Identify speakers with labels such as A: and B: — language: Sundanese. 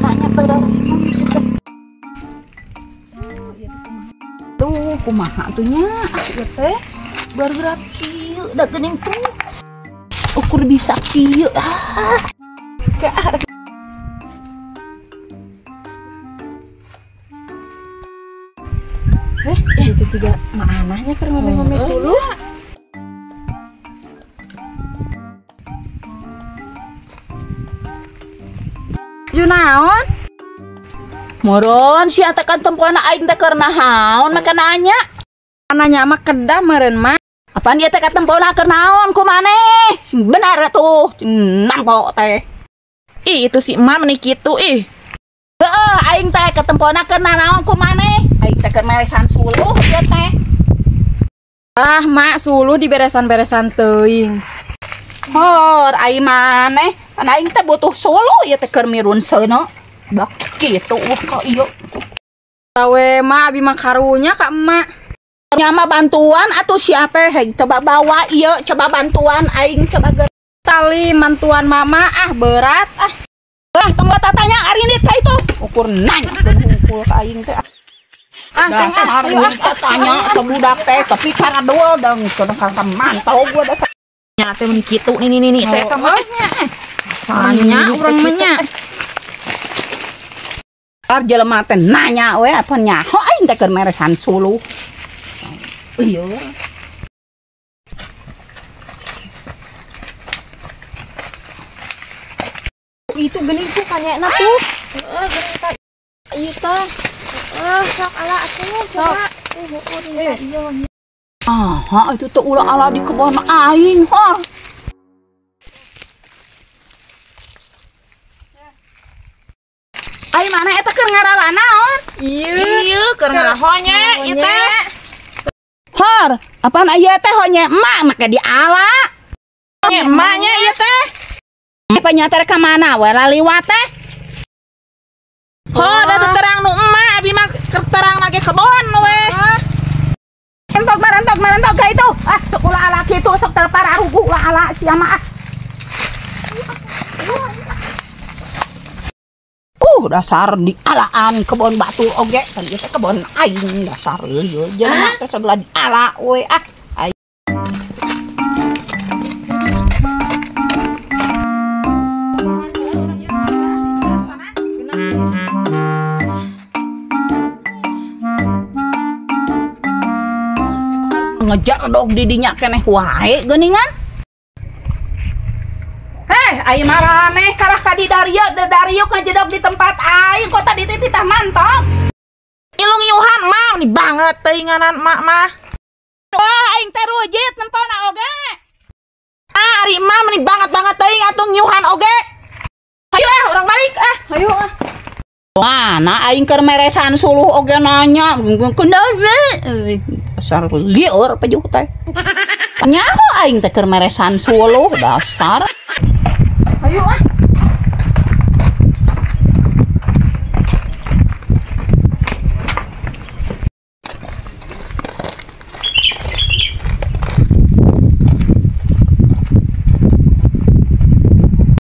A: Nanya terang. Tuh, kumaha atuh nya? Ah, ieu teh bergerak kieu da geuning tuh. Ukur bisa kieu. Ah.
B: Itu juga maanahnya keur ngomong-ngomong suluh.
A: Junaon? Moron sia teh kan tempoana aing teh keur naon maka nanya.
B: Nanya mah kedah meureun mah.
A: Apaan dia teh katempona keur naon ku maneh? Sing bener atuh, nampo teh.
C: Ih, itu si emak meni kitu ih.
A: Heeh, aing teh katempona keur naon ku maneh? Aing teh keur meresan suluh ieu teh.
B: Ah, mak suluh diberesan-beresan teuing.
A: Hor, aing maneh, pan aing teh butuh suluh ieu teh keur mirun seuneu. Bak kitu wah ka ieu.
B: Tawe mak abi mah karunya ka emak.
A: Nyama bantuan atuh sia teh coba bawa ieu, coba bantuan aing coba ger.
B: Tali mantuan mama ah berat ah.
A: Lah tong tatanya ari ini teh itu. Ukur nanya hungkul ka aing teh. Ah, dasar tanya ke budak teh tapi karena dua dong kana mantau gua dasar.
C: Nya teh mun kitu nih nih nih teh mah.
B: Nanya urang mah nya.
A: Ar jelema teh nanya we apa nyaho aing teh keur meresan suluh. Iya.
B: Itu geuning tuh kanyana tuh. Heeh, geuning tah. Ieu tah. Heeh, sok ala atuh coba. Heeh,
A: ah, itu tuh ulah ala di kebon aing, hor. Ai mana eta keur ngarala naon?
C: Ieu, keur ngarala honye ieu teh.
A: Hor, apaan ieu teh honye emak make diala.
C: Honye emaknya ieu teh.
A: Panyata ka mana we laliwat teh?
C: Hor, da terang nu emak abi mah terang lagi kebon we.
A: Entok marentok marentok ka itu. Ah, sok ulah ala kitu sok terpararugu ulah ala sia mah ah. Dasar di alaan kebon batu oge kan ieu teh kebon aing dasar ieu jelema teh sebelah di ala we ah. Ngejar dog didinya keneh wae geuningan. Heh, aing maraneh kalah ka di Dario, de Dario ngajedog di tempat aing kok tadi titah mantok.
C: Ngilu ngiuhan mah nih banget teuinganan emak mah.
A: Wah, aing teh rujit nempona oge.
C: Ah, ari emak meni banget-banget teuing atuh ngiuhan oge. Hayu ah, urang balik ah.
B: Hayu ah.
A: Mana aing keur meresan suluh oge nanya, kunaon dasar lieur pejuh teh. Nyaho aing teh keur meresan suluh dasar.
B: Ayo ah.